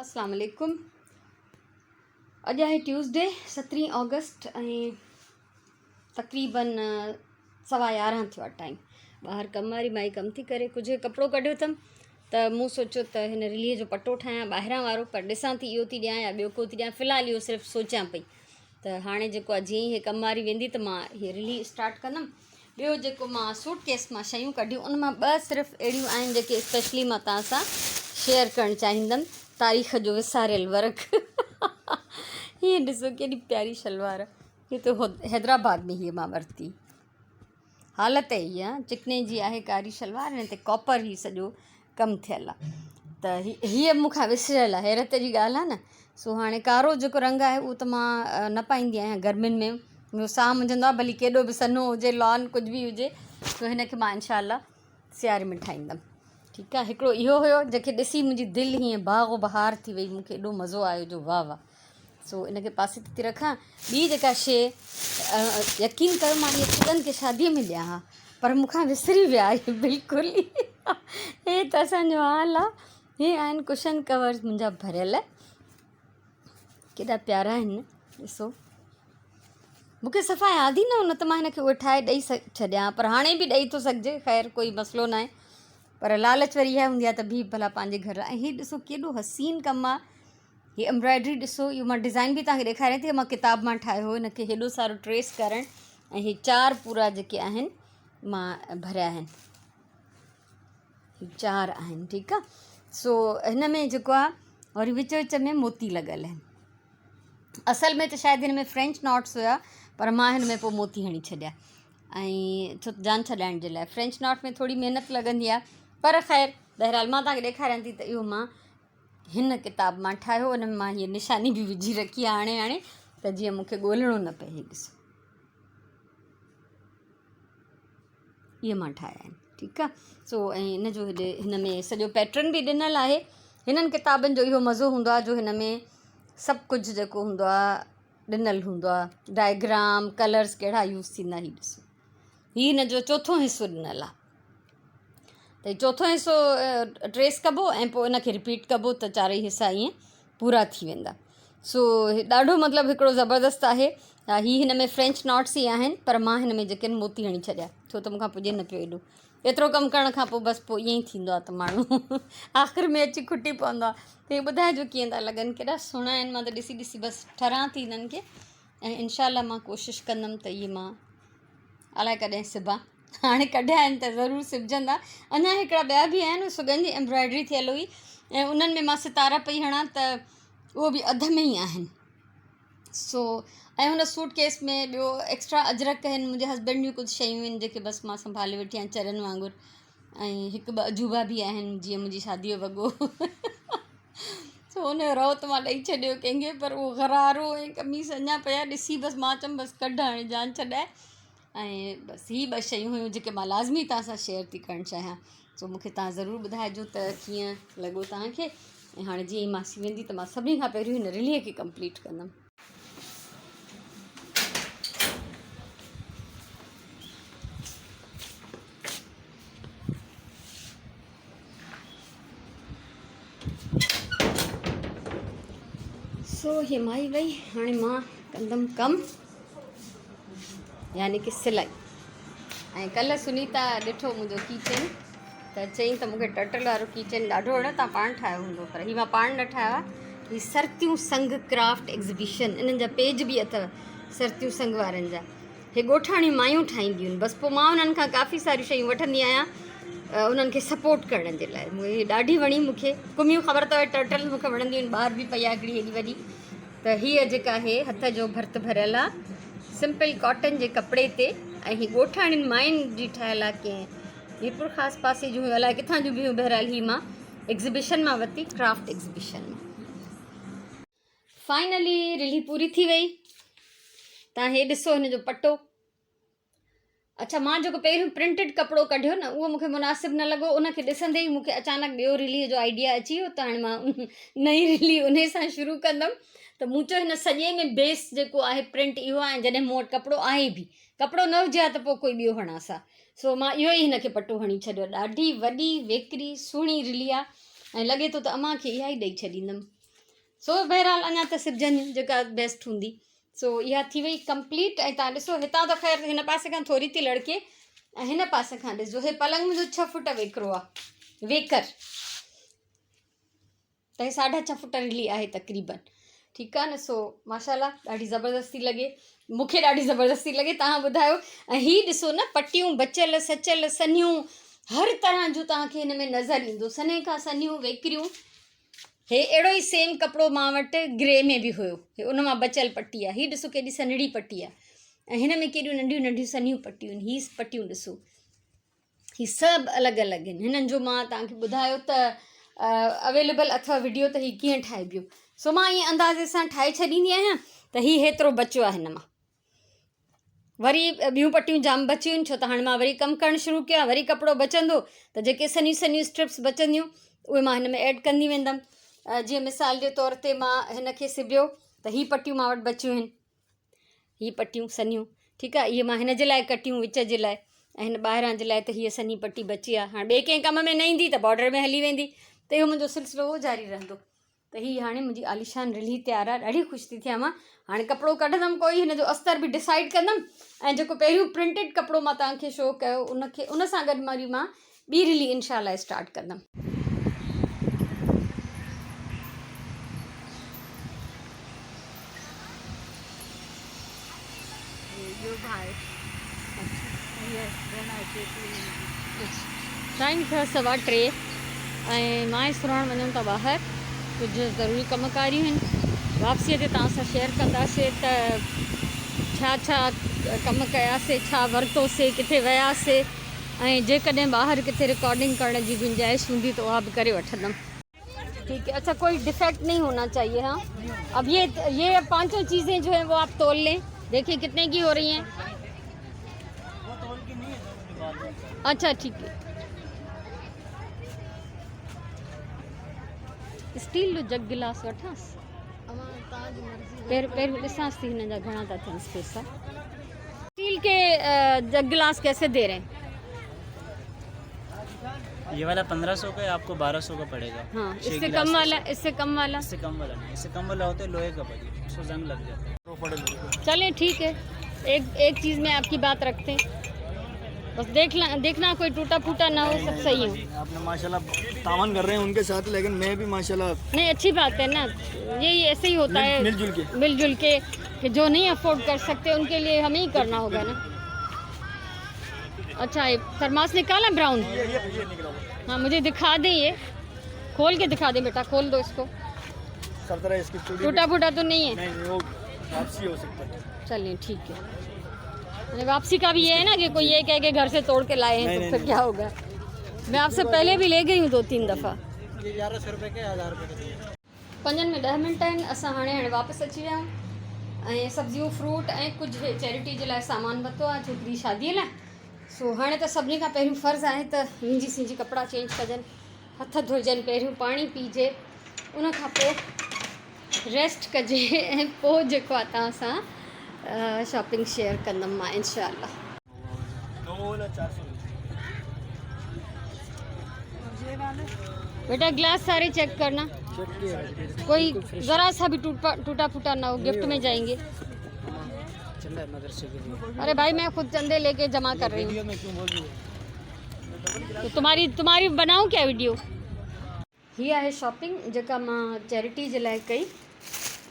اسلام عليڪم اڄ آهي ٽيوزڊي سترهين آگسٽ ۽ تقريبن سوا يارهن ٿيو آهي ٽائيم ٻاهر ڪم واري مائي ڪم ٿي ڪري ڪجهه ڪپڙو ڪڍيو اٿم ته مون سوچيو ته هن رليء جو پٽو ٺاهيان ٻاهران وارو پر ڏسان ٿي اهو ٿي ڏيان يا ٻيو ڪو ٿي ڏيان في الحال اهو صرف سوچيان پئي ته هاڻي جيڪو آهي جيئن ئي هي ڪم واري ويندي ته مان هي رلي اسٽارٽ ڪندم ٻيو جيڪو مان سوٽ ڪيس مان شيون ڪڍيون ان مان ٻه صرف اهڙيون آهن جيڪي اسپيشلي مان توهان سان شيئر ڪرڻ چاهيندم تاريخ جو وساريل ورق هيء ڏسو ڪيڏي پياري شلوار هي ته حيدرآباد ۾ هيء مان ورتي حالت هيء چڪني جي آهي ڪاري شلوار هن تي ڪاپر هي سڄو ڪم ٿيل آ ته هيء مون کان وسريل آ حيرت جي ڳالهه آ نه سو هاڻي ڪارو جيڪو رنگ آهي اهو ته مان نه پائيندي آهيان گرمين ۾ منهنجو ساهه منجهندو آ ڀلي ڪيڏو به سنهو هجي لان ڪجهه به هجي سو هن کي مان انشاء الله سياري ۾ ٺاهيندم ٺيڪ آ هڪڙو اهو هيو جنهن کي ڏسي منهنجي دل هيئن باغ و بهار ٿي وئي مون کي ايڏو مزو آيو جو واهه واهه سو ان کي پاسي تي ٿي رکان. ٻي جيڪا شيء يقين ڪيو مان اهي سڳن کي شاديء ۾ ڏيان ها پر مون کان وسري ويا اهي بلڪل ئي هي ته اسان جو حال آ هي آهن ڪشن ڪورز منهنجا ڀريل ڪيڏا پيارا آهن ڏسو مون کي صفا ياد ئي نه هو نه ته مان هن کي اهي ٺاهي ڏئي ڇڏيان پر هاڻي به ڏئي ٿو سگهجي خير ڪوئي مسئلو ناهي پر لالچ وري اها هوندي آهي ته به ڀلا پنهنجي گهر لاء ۽ هي ڏسو ڪيڏو حسين ڪم آهي هي امبرائڊري ڏسو اهو مان ڊزائن به توهان کي ڏيکاريان ٿي مان ڪتاب مان ٺاهيو هو هن کي هيڏو سارو ٽريس ڪرڻ ۽ هي چار پورا جيڪي آهن مان ڀريا آهن هي چار آهن ٺيڪ آ سو هن ۾ جيڪو آ وري وچ وچ ۾ موتي لڳل آهن اصل ۾ ته شايد هن ۾ فرينچ ناٽس هيا پر مان هن ۾ پوء موتي هڻي ڇڏيا ۽ ڇو ته جان ڇڏائڻ جي لاء فرينچ not ۾ ٿوري محنت لڳندي آهي پر خير بهرحال مان توهان کي ڏيکاريان ٿي ته اهو مان هن ڪتاب مان ٺاهيو ان ۾ مان هيء نشاني به وجهي رکي آهي هاڻي هاڻي ته جيئن مون کي ڳولڻو نه پئي هي ڏسو اهي مان ٺاهيا آهن ٺيڪ آهي سو ۽ ان جو هيڏي هن ۾ سڄو پيٽرن به ڏنل آهي هنن ڪتابن جو اهو مزو هوندو آهي جو هن ۾ سڀ ڪجهه جيڪو هوندو آهي ڏنل هوندو آهي ڊائگرام ڪلرس ڪهڙا يوز ٿيندا هي ڏسو هي هن جو چوٿون حصو ڏنل آهي ته چوٿون حصو ٽريس ڪبو ۽ پوء ان کي رپيٽ ڪبو ته چارئي حصا ائين پورا ٿي ويندا سو ڏاڍو مطلب هڪڙو زبردست آهي هي هن ۾ فرينچ ناٽس ئي آهن پر مان هن ۾ جيڪي موتي هڻي ڇڏيا ڇو ته مون کان پڄي نه پيو ايڏو ايترو ڪم ڪرڻ کان پوء بس پوء ائين ئي ٿيندو آهي ته ماڻهو آخر ۾ اچي کٽي پوندو آهي ته هي ٻڌائجو ڪيئن ٿا لڳن ڪيڏا سهڻا آهن مان ته ڏسي ڏسي بس ٺران ٿي هنن کي ۽ انشاء الله مان ڪوشش ڪندم ته اهي مان الائي ڪڏهن سبان هاڻي ڪڍيا آهن ته ضرور سبجندا اڃا هڪڙا ٻيا به آهن سڳن جي ايمبرائڊري ٿيل هئي ۽ انهن ۾ مان ستارا پئي هڻان ته اهو به اڌ ۾ ئي آهن سو ۽ هن سوٽ ڪيس ۾ ٻيو ايڪسٽرا اجرڪ آهن منهنجي هسبينڊ جون ڪجهه شيون آهن جيڪي بس مان سنڀالي ويٺي آهيان چرين وانگر ۽ هڪ ٻه عجوبا به آهن جيئن منهنجي شادي جو وڳو سو ان جو رئو ته مان ڏئي ڇڏيو ڪنهن کي پر اهو غرارو ۽ قميص اڃا پيا ڏسي بس مان چيم بس ڪڍ هاڻي جان ڇڏائي ۽ بس هي ٻه شيون هيون جيڪي مان لازمي توهان سان شيئر ٿي ڪرڻ چاهيان سو مون کي توهان ضرور ٻڌائجو ته ڪيئن لڳو توهان کي ۽ هاڻي جيئن ئي ماسي ويندي ته مان سڀني کان پهريون هن رليء کي ڪمپليٽ ڪندم. سو هي مائي وئي هاڻي مان ڪندم ڪم يعني ڪي سلائي ۽ ڪلهه سنيتا ڏٺو منهنجو ڪيچن ته چئين ته مونکي ٽرٽل وارو ڪيچن ڏاڍو وڻيو تان پاڻ ٺاهيو هوندو پر هي مان پاڻ نه ٺاهيو آهي هي سرتيون سنگ ڪرافٽ ايگزيبيشن انهن جا پيج به اٿو سرتيون سنگ وارن جا هي ڳوٺاڻيون مايون ٺاهينديون آهن بس پوء مان انهن کان ڪافي ساريون شيون وٺندي آهيان انهن کي سپورٽ ڪرڻ جي لاء هي ڏاڍي وڻي مون کي ڪميون خبر اٿو ٽرٽل مون کي وڻنديون آهن ٻاهر به پئي آهي هڪڙي هيڏي وڏي ته هيء جيڪا آهي هٿ جو ڀرت ڀريل آهي سمپل ڪاٽن جي ڪپڙي تي ۽ هي ڳوٺاڻين ماين جي ٺاهيل آهي ڪنهن ميرپور خاص پاسي جون هيون الائي ڪٿان جون به هيون بهرحال هي مان ايگزيبيشن مان ورتي ڪرافٽ ايگزيبيشن مان فائنلي رلي پوري ٿي وئي تان هي ڏسو هن جو پٽو اڇا مان جيڪو پهريون پرنٽيڊ ڪپڙو ڪڍيو نه اهو مونکي مناسب نه لڳو ان کي ڏسندي ئي مونکي اچانڪ ٻيو رلي جو آئيڊيا اچي ويو ته هاڻي مان نئين رلي ان سان شروع ڪندم ته مون چيو هن سڄي ۾ بيس جيڪو آهي پرنٽ اهو آهي جڏهن مون وٽ ڪپڙو آهي به ڪپڙو نه هجي ها ته پوء ڪوئي ٻيو هڻانس ها سو مان اهو ئي هن کي پٽو هڻي ڇڏيو ڏاڍي وڏي ويڪري سهڻي رلي آهي ۽ لڳي ٿو ته امان کي اها ئي ڏئي ڇڏيندم. سو بهرحال اڃا ته سبجنديون جيڪا بيسٽ هوندي. سو اها ٿي وئي ڪمپليٽ ۽ تان ڏسو هتان ته خير هن پاسي کان ٿوري ٿي لڙڪي ۽ هن پاسي کان ڏسجو هي پلنگ منهنجو 6 فوٽ ويڪرو آ ويڪر ته هي ساڍا 6 فوٽ رلي آهي تقريبن ٺيڪ آ نه. سو ماشاءالله ڏاڍي زبردست ٿي لڳي، مون کي ڏاڍي زبردست ٿي لڳي، تان ٻڌايو. ۽ هي ڏسو نه پٽيون بچيل سچيل سنهيون هر طرح جون توهان کي هن ۾ نظر ايندو، سنهي کان سنهيون ويڪريون. هي اهڙو ئي سيم ڪپڙو مان وٽ گري ۾ به هيو، هي ان مان بچيل پٽي آهي. هي ڏسو ڪيڏي سنهڙي پٽي آهي ۽ هن ۾ ڪيڏيون ننڍيون ننڍيون سنهيون پٽيون آهن. هي پٽيون ڏسو، هي سڀ الڳ الڳ آهن. هنن جو مان توهان کي ٻڌايو ته اويليبل اٿو وڊيو ته هي ڪيئن ٺاهبيون. سو مان ائين اندازي سان ٺاهي ڇڏيندي آهيان ته هي هيترو بچيو آهي. هن مان وري ٻيون پٽيون جام بچيون آهن، ڇو ته هاڻي مان وري ڪم ڪرڻ شروع ڪيو آهي، وري ڪپڙو بچندو ته جيڪي سنهيون سنهيون اسٽرپس بچنديون اهي مان هن ۾ ايڊ ڪندي ويندم. جيئن مثال جي طور تي مان هن کي سبيو ته هي پٽيون مان وٽ بچيون آهن، هي پٽيون سنهيون، ٺيڪ آهي، اهي مان هن جي لاء ڪٽيون وچ جي لاء ۽ هن ٻاهران جي لاء ته هيء سنهي پٽي بچي آهي، هاڻي ٻئي ڪنهن ڪم ۾ نه ايندي ته بارڊر ۾ هلي ويندي. ته اهو منهنجو سلسلو جاري رهندو. ته هي هاڻي منهنجي عاليشان رلهي تيار آهي، ڏاڍي خوش ٿي ٿيان مان. هاڻي ڪپڙو ڪڍندم ڪوئي هن جو استر به ڊسائيڊ ڪندم ۽ جيڪو پهريون پرنٽيڊ ڪپڙو مان توهان کي شو ڪيو ان کي ان سان گڏ وري مان ٻي رلهي انشاء الله اسٽارٽ ڪندم. ٽائيم ٿيو 3:15 ۽ مان ۽ سرهاڻ وڃون ٿا ٻاهر، ڪجهه ضروري ڪم ڪاريون آهن. واپسيء تي توهان سان شيئر ڪنداسي ته ڇا ڇا ڪم ڪياسي، ڇا ورتوسي، ڪٿي وياسي ۽ جيڪڏهن ٻاهر ڪٿي رڪارڊنگ ڪرڻ جي گنجائش هوندي ته اها به ڪري وٺندم. ठीक है, अच्छा कोई डिफेक्ट नहीं होना चाहिए। हाँ अब ये पांचों चीज़ें जो हैं वो आप तोल लें, देखिए कितने की हो रही हैं। अच्छा ठीक है। स्टील जो जग गिलास वठांस, पहिरियों ॾिसांसि थी हिननि जा घणा था थियनि पैसा। स्टील के जग गिलास कैसे दे रहे हैं? ये वाला 1500 का है, आपको 1200 का पड़ेगा। हाँ, छह इससे गिलास कम है। वाला, इससे कम वाला? इससे कम वाला नहीं, इससे कम वाला होता है लोहे का भाजी, उसको जंग लग जाता है। चलें ठीक है, एक चीज़ में आपकी बात रखते हैं, बस देखना कोई टूटा फूटा ना हो, सब सही हो। आपने माशाल्लाह तावन कर रहे हैं उनके साथ, लेकिन मैं भी माशाल्लाह। नहीं अच्छी बात है ना, यही ऐसे ही होता है, मिलजुल के। मिलजुल के कि जो नहीं अफोर्ड कर सकते उनके लिए हमें ही करना होगा ना। अच्छा ये थर्मास निकाला ब्राउन? ये निकला हुआ। हाँ मुझे दिखा दें, ये खोल के दिखा दें बेटा, खोल दो इसको। सर तरह इसकी चूड़ी टूटा फूटा तो नहीं है? नहीं, वो वापसी हो सकता है। चलिए ठीक है, यानी वापसी का भी ये है ना कि कोई ये कह के घर से तोड़ के लाए हैं नहीं, तो नहीं, फिर नहीं। क्या होगा। मैं आपसे पहले भी ले गई हूँ 2-3 दफ़ा। ये 1100 रुपये के, 1000 रुपये के दिए। पंजनि में 10 मिंट आहिनि, असां हाणे हाणे वापसि अची विया आहियूं ऐं सब्ज़ियूं फ्रूट ऐं कुझु चैरिटी जे लाइ सामान वरितो आहे छोकिरी शादीअ लाइ। सो हाणे त सभिनी खां पहिरियों फ़र्ज़ आहे त विंजी सिंजी कपिड़ा चेंज कजनि, हथ धोइजनि, पहिरियों पाणी पीइजे, उन खां पोइ रेस्ट कजे ऐं पोइ जेको आहे तव्हां सां शॉपिंग शेयर कंदमि मां इनशा अल्लाह। बेटा ग्लास सारे चेक करना, कोई ज़रा सा भी टूटा फूटा ना हो, गिफ्ट में जाएंगे। चंदा है मदरसे के लिए। अरे भाई मैं खुद चंदे लेके जमा कर रही हूँ। वीडियो में क्यों बोल रही हो? तो तुम्हारी बनाऊँ क्या वीडियो? ही आहे शॉपिंग जेका मां चैरिटी जे लाइ कई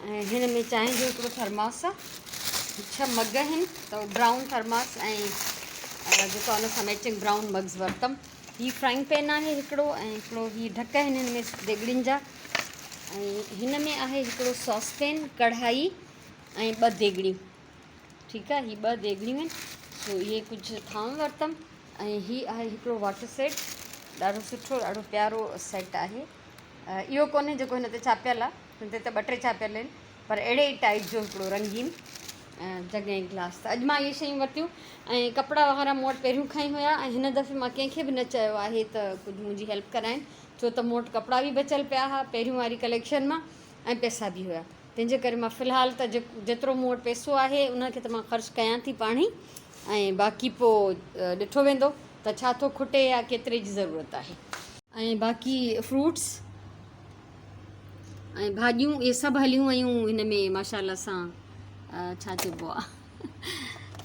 ऐं हिन में चांहि जो हिकिड़ो थर्मास आहे, 6 मग आहिनि त ब्राउन थर्मास ऐं जेको आहे हुन सां मैचिंग ब्राउन मग्स वरितमि। ही फ्राइंग पैन आहे हिकिड़ो ऐं हिकिड़ो ही ढक आहिनि हिन में देगड़ियुनि जा ऐं हिन में आहे हिकिड़ो सॉस पैन, कढ़ाई ऐं 2 देगड़ियूं। ठीकु आहे, ही 2 देगड़ियूं आहिनि। सो इहे कुझु थांव वरितमि ऐं ही आहे हिकिड़ो वाटर सेट, ॾाढो सुठो ॾाढो प्यारो सेट आहे। इहो कोन्हे जेको हिन ते छापियल आहे, हिन ते त 2-3 छापियल आहिनि, पर अहिड़े ई टाइप जो हिकिड़ो रंगीन जग ऐं गिलास। त अॼु मां इहे शयूं वरितियूं ऐं कपिड़ा वग़ैरह मूं वटि पहिरियों खां ई हुया ऐं हिन दफ़े मां कंहिंखे बि न चयो आहे त कुझु मुंहिंजी हेल्प कराइनि, छो त मूं वटि कपिड़ा बि बचियल पिया हुआ पहिरियों वारी कलेक्शन मां ऐं पैसा बि हुया, तंहिंजे करे मां फ़िलहाल त जेतिरो मूं वटि पैसो आहे उनखे त मां ख़र्चु कयां थी पाण ई ऐं बाक़ी पोइ ॾिठो वेंदो त छा थो खुटे या केतिरे जी ज़रूरत आहे। ऐं बाक़ी फ्रूट्स ۽ ڀاڄيون اهي سڀ هليون ويون هن ۾ ماشاء الله سان ڇا چئبو آ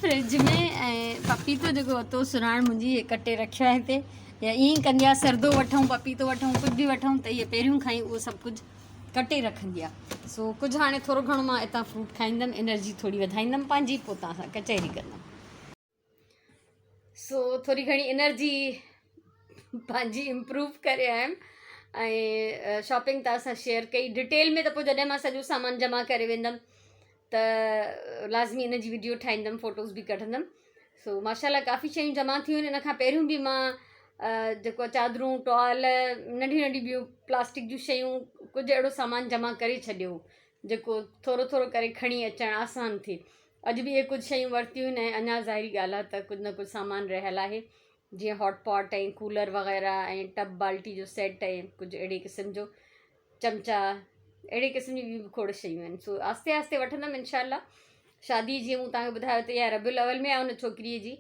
فرج ۾ ۽ پپيتو جيڪو ورتو سرهاڻ منهنجي هي ڪٽي رکيو آهي هتي يا ائين ئي ڪندي آ سردو وٺون پپيتو وٺون ڪجهه به وٺون ته اهي پهريون کان ئي اهو سڀ ڪجهه ڪٽي رکندي آ سو ڪجهه هاڻي ٿورو گهڻو مان هتان فروٽ کائيندم انرجي ٿوري وڌائيندم پنهنجي پوء توهان سان ڪچهري ڪندم. سو ٿوري گهڻي انرجي پنهنجي امپروو ڪري آيم ۽ شاپنگ توهان سان شيئر ڪئي ڊيٽيل ۾ ته پوء جڏهن مان سڄو سامان جمع ڪري ويندم ته لازمي ان جي ويڊيو ٺاهيندم فوٽوز به ڪڍندم سو ماشاء الله ڪافي شيون جمع ٿيون آهن ان کان پهريون به مان جيڪو چادرون ٽوال ننڍيون ننڍيون ٻيون پلاسٽڪ جون شيون ڪجهه اهڙو سامان جمع ڪري ڇڏيو جيڪو ٿورو ٿورو ڪري کڻي اچڻ آسان ٿئي اڄ به اهي ڪجهه شيون ورتيون آهن ۽ اڃا ظاهري ڳالهه آهي ته ڪجهه نه ڪجهه سامان رهيل آهي جيئن هاٽ پاٽ ۽ ڪولر وغيره ۽ ٽب بالٽي جو سيٽ ۽ ڪجهه اهڙي قسم جو چمچا اهڙي قسم جون ٻيون به کوڙ شيون آهن سو آهستي آهستي وٺندم انشاء الله شادي جيئن مون توهان کي ٻڌايو ته اها ربيع الاول ۾ آهي ان ڇوڪريء جي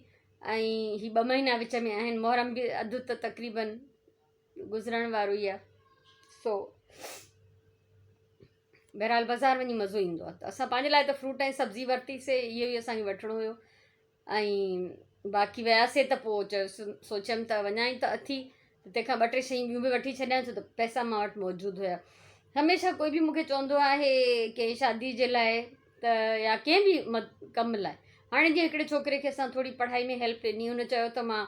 ۽ هي ٻه مهينا وچ ۾ آهن محرم به اڌ ته تقريبن گذرڻ وارو ئي آهي سو بهرحال بازار وڃي مزو ايندو آهي ته اسان پنهنجي لاء ته فروٽ ۽ سبزي ورتي سي اهو ئي اسانکي وٺڻو هيو ۽ باقي وياسي ته پوء چيس سوچيم ته وڃان ئي ته اٿي تنهن کان ٻه ٽي شيون ٻيون به وٺي ڇڏيان ڇو ته پئسا مان وٽ موجود هيا هميشه ڪوئي به مونکي چوندو آهي ڪنهن شادي جي لاء ته يا ڪنهن به ڪم لاء هاڻي جيئن هڪڙي ڇوڪري کي اسان ٿوري پڙهائي ۾ هيلپ ڏني هن چيو ته مان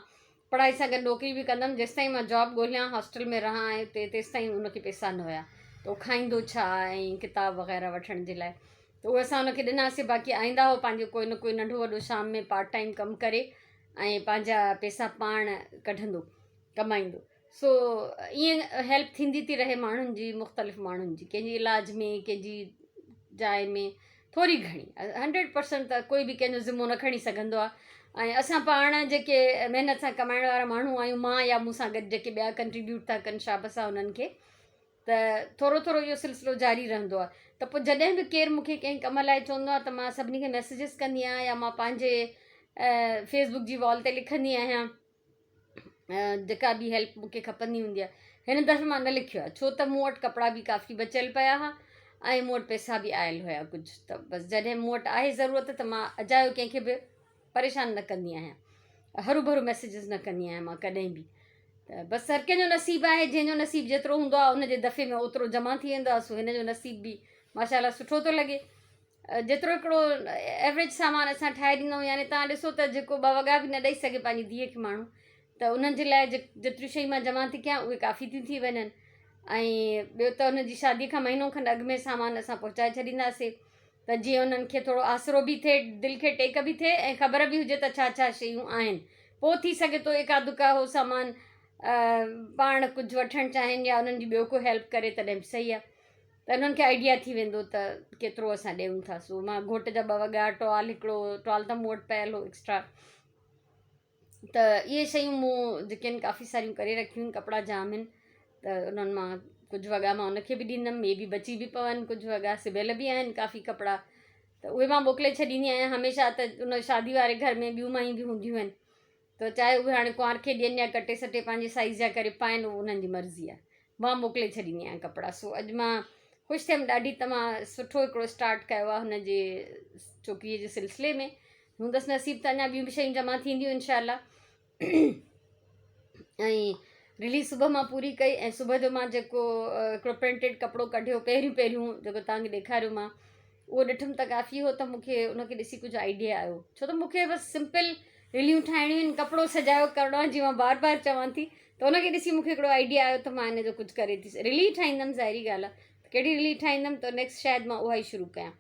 پڙهائي سان گڏ نوڪري به ڪندم جيستائين مان جاب ڳولهيان هاسٽل ۾ رهان ۽ اتي تيستائين ان کي پئسا نه هيا ته هو کائيندو ڇا ۽ ڪتاب وغيره وٺڻ جي لاء ته اهي اسان ان کي ڏناسي باقي آئنده هو پنهنجو ڪوئي نه ڪوئي ننڍو وڏو شام ۾ پارٽ ٽائيم ڪم ڪري ۽ پنهنجا پئسا پاڻ ڪڍندو ڪمائيندو سو ائين هيلپ ٿيندي ٿي رهي ماڻهن جي مختلف ماڻهن جي ڪنهن جي علاج ۾ ڪنهن جي جاء ۾ ٿوري گهڻي هنڊريڊ پرسنٽ ته ڪوئي به ڪنهن جو ذمو نه کڻي سگهندو آهي ۽ اسان پاڻ جيڪي محنت سان ڪمائڻ وارا ماڻهو آهيون مان يا مون سان گڏ جيڪي ٻيا ڪنٽريبيوٽ ٿا ڪن شابس آهي انهن کي ته ٿورو ٿورو اهو سلسلو جاري رهندو آهي ته پوء جڏهن به ڪير مون کي ڪنهن ڪم لاء چوندو آهي ته مان سڀني کي ميسيجز ڪندي آهيان يا مان پنهنجي فيسبڪ جي وال تي لکندي آهيان جيڪا به هيلپ مون کي کپندي هوندي آهي هن دفعي مان نه لکيو آهي ڇو ته مون وٽ ڪپڙا به ڪافي بچيل پيا هئا ۽ مون وٽ پئسا به آيل هيا ڪجهه ته بس جڏهن مون وٽ آهي ضرورت ته مان اجايو ڪنهن کي به پريشان نه ڪندي آهيان هرو ڀرو ميسيجز نه ڪندي آهيان مان ڪڏهن به ته بس هر ڪنهن جو نصيب آهي جنهن جو نصيب جيترو هوندو آهي ان جي دفعي ۾ اوترو جمع ٿي ويندو آهي سو هن جو نصيب به ماشاء الله سٺو ٿو لڳي جيترو هڪڙو ايوريج سامان اسان ٺاهي ڏيندا آهيون يعني تان ڏسو ته جيڪو ٻه وڳا به نه ڏئي سگهي پنهنجي ڌيء کي ماڻهو ته انهن جي لاء جيتريون شيون مان جمع ٿي ڪيان اهي ڪافي ٿيون ٿي وڃن ۽ ٻيو ته انهن جي شادي کان مهينو کن اڳ ۾ سامان اسان پهچائي ڇڏينداسي ته جيئن انهن کي ٿورو آسرو به ٿئي دل کي ٽيڪ به ٿئي ۽ خبر به هجي ته ڇا ڇا شيون آهن پوء ٿي سگهي ٿو ايڪا دڪا هو سامان پاڻ ڪجهه وٺڻ چاهين يا انهن جي ٻيو ڪو هيلپ ڪري تڏهن به صحيح آهي ته انهن کي آئيڊيا ٿي ويندو ته ڪيترو اسان ڏيون ٿا سو مان گهوٽ جا ٻه وڳا ٽوال هڪڙو ٽوال ته مون وٽ پيل هو ايڪسٽرا ته اهي شيون مون جيڪي آهن ڪافي ساريون ڪري رکيون آهن ڪپڙا جام آهن ته انهن مان ڪجهه وڳا مان ان کي به ڏيندم اهي به بچي به پون ڪجهه وڳا سبيل به آهن ڪافي ڪپڙا ته اهي مان موڪلي ڇڏيندي آهيان هميشه ته ان شادي واري گهر ۾ ٻيون مايون به هونديون آهن ته چاهي اهي هاڻي ڪنوار کي ڏين يا ڪٽي سٽي پنهنجي سائيز جا ڪري پائن اهو انهن جي مرضي آهي مان موڪلي ڇڏيندي آهيان ڪپڙا سو اڄ مان خوش ٿيم ڏاڍي ته مان سٺو هڪڙو اسٽارٽ ڪيو آهي هن جي ڇوڪريء جي سلسلي ۾ هوندس نصيب ته اڃا ٻيون به شيون جمع ٿينديون انشاء الله ۽ رليز صبح مان پوري ڪئي ۽ صبح جو مان جيڪو هڪڙو پرنٽيڊ ڪپڙو ڪڍيو پهريون پهريون جيڪو توهان کي ڏيکاريو مان اهو ڏٺم ته ڪافي هو ته مون کي ان کي ڏسي ڪجهه آئيڊيا آيو ڇو ته مون کي بس سمپل رليون ٺاهڻيون آهن ڪپڙو سجايو ڪرڻو آهي جيئن مان بار بار چوان ٿي ته ان کي ڏسي مون کي هڪڙو آئيڊيا آيو ته مان ان جو ڪجهه ڪري ٿي رلي ٺاهيندم ظاهري ڳالهه آهي ته ڪهڙي رلي ٺاهيندم ته نيڪسٽ شايد مان اها ئي شروع ڪيان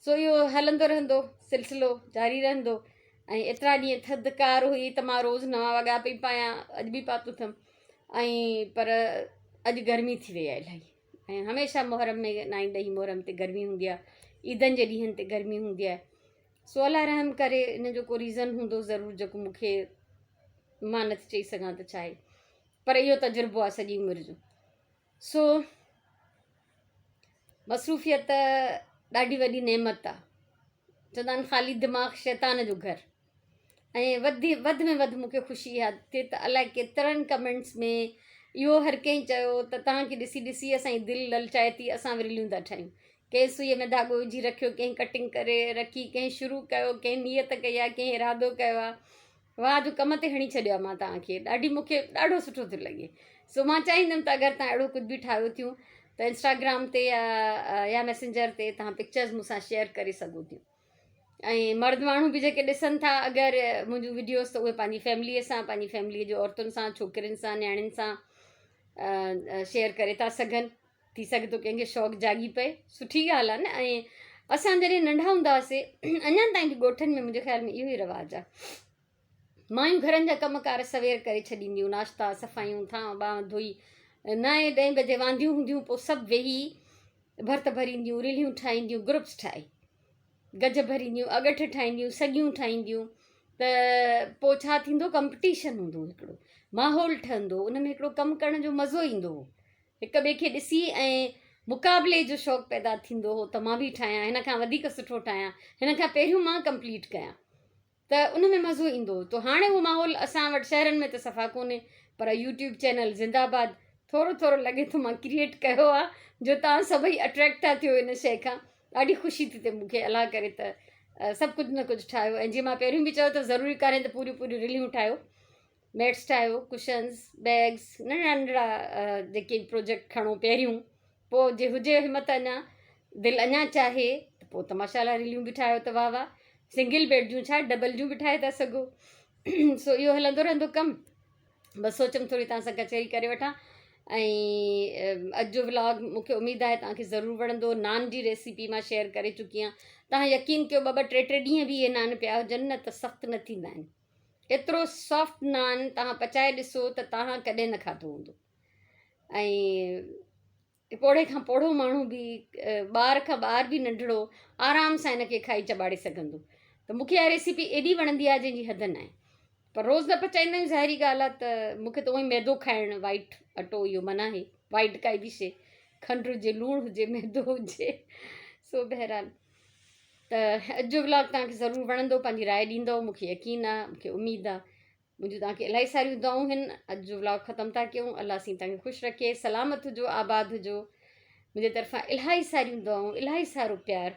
سو اهو هلندو رهندو سلسلو جاري رهندو ۽ ايترا ڏينهن ٿڌڪار هئي ته مان روز نوان وڳا پئي پايان اڄ به پاتو اٿم ۽ پر اڄ گرمي ٿي وئي آهي الاهي ۽ هميشه محرم ۾ نائين ڏهين محرم تي گرمي هوندي آهي عيدن جي ڏينهن تي گرمي هوندي آهي سو الله رحم ڪري ان جو ڪو ريزن هوندو ضرور جيڪو مون کي مان نٿي چئي سگهان ته ڇا آهي پر اهو تجربو آهي سڄي عمر جو سو مصروفيت ڏاڍي وڏي نعمت آ. چوندا آهن خالي دماغ شيطان جو گهر ۽ وڌ وڌ ۾ وڌ مونکي خوشي اها ٿئي ته الائي ڪيترن ڪمينٽس ۾ اهو هر ڪنهن چيو ته توهان کي ڏسي ڏسي اسان جي دل للچائي ٿي اسان به رليون ٿا ٺاهيون. ڪنهن سوئيء ۾ ڌاڳو وجهي رکيو، ڪنهن ڪٽنگ ڪري رکي، ڪنهن شروع ڪيو، ڪنهن نيت ڪئي آهي، ڪنهن ارادو ڪيو آهي. واهه جو ڪم تي هڻي ڇڏيو آهي مان توهان کي. ڏاڍي مون کي ڏاڍو سٺو ٿو لڳي. سو مان چاهيندم ته اگر توهان اهڙو ڪجهه به ٺاهيو ٿيون ته انسٽاگرام تي يا يا ميسنجر تي توهان پڪچرز مون سان شيئر ڪري سگهو ٿيون. ۽ مرد ماڻهو به جيڪي ڏسن ٿا اگر منهنجون وڊيوز ته اهي پنهنجي فيمليء سان پنهنجي فيمليء جي عورتن سان ڇوڪرين سان نياڻين سان شيئر ڪري ٿا سگهن. ٿي سگهي ٿو ڪنهن کي شوق جاڳي پئي سٺي ڳالهه آهي نه ۽ اسان جڏهن ننڍا هوندا هئاسي اڃا تائين به ڳوٺن ۾ منهنجي خيال ۾ اهو ئي رواج آهي مايون گهرن جا ڪم ڪار سوير ڪري ڇڏينديون ناشتا صفايون ٿانء ٻانء ڌوئي نائين ڏهين بجي وانديون هونديون پوء سڀ ويهي ڀرت ڀرينديون رلهيون ٺاهينديون گروپس ٺاهي گج ڀرينديون، اڳٺ ٺاهينديون، سڳيون ٺاهينديون ته پوء ڇا ٿيندو ڪمپٽيشن هوندو هڪڙو ماحول ٺهندو ان ۾ هڪڙو ڪم ڪرڻ جو مزو ايندو هو هڪ ٻئي کي ڏسي ۽ مقابلي جو شوق پيدا ٿيندو هو ته مان به ٺاهيان هن کان وڌيڪ سٺو ٺاهيان هن کان پهريون مان ڪمپليٽ ڪيان ته ان ۾ مزو ايندو هو ته هاڻي اهو ماحول اسان وٽ شهرن ۾ ته صفا ڪونهي پر يوٽيوب چينل زنده آباد ٿورو ٿورو لڳي ٿو مان ڪريئيٽ ڪيو آ جو توهان سڀئي اٽريڪٽ ٿا ٿيو ان شيء کان ڏاڍي خوشي ٿي ٿئي مون کي الله ڪري ته سڀ ڪجهه نه ڪجهه ٺاهيو ۽ جيئن مان پهريون به چيو ته ضروري ڪانهي ته پوريون پوريون رليون ٺاهيو ميٽس ٺاهيو ڪشنز بيگز ننڍڙا ننڍڙا جيڪي پروجيڪٽ کڻو پهريون پوء جي هجي همت اڃا دل اڃا چاهي ته پوء ته ماشاء الله رليون به ٺاهيو ته واهه واهه سنگل بيڊ جون ڇا ڊبل جون به ٺاهي ٿا سگهو سو اهو هلندو رهندو ڪم بس سوچيم ٿوري توهان سان ڪچهري ڪري وٺان ۽ اڄ جو ولاگ مون کي اميد آهي توهان کي ضرور وڻندو نان جي ريسيپي مان شيئر ڪري چڪي آهيان توهان يقين ڪيو ٻه ٻه ٽي ٽي ڏينهن به اهي نان پيا هجن نه ته سخت نه ٿيندا آهن ايترو سافٽ نان توهان پچائي ڏسو ته توهان ڪڏهن نه کاڌو هوندو ۽ پوڙهي کان پوڙهو ماڻهو به ٻار کان ٻار به ننڍڙو آرام سان هن کي کائي چٻاڙي سگهندو ته مونکي اها ريسيپي ايڏي وڻندي آهي جنهن جي حد نه آهي پر روز نه پچائيندا آهيون ظاهري ڳالهه آهي ته مونکي ته اونئي ميدو کائڻ وائيٽ اٽو اهو منع آهي وائيٽ ڪائي به شي کنڊ هجي لوڻ هجي ميدو هجي سو بهرحال ته اڄ جو ولاگ توهان کي ضرور وڻندو پنهنجي راء ڏيندو مون کي يقين آ مون کي اميد آ منهنجون توهان کي الاهي ساريون دعائون هن اڄ جو ولاگ ختم ٿا ڪيون الله سين توهان کي خوش رکي سلامت هجو آباد هجو منهنجي طرفان الاهي ساريون دعائون الاهي سارو پيار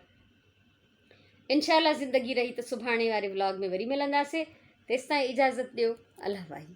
انشاء الله زندگي رهي ته سڀاڻي واري ولاگ ۾ وري ملنداسي تيستائين اجازت ڏيو الله واهي.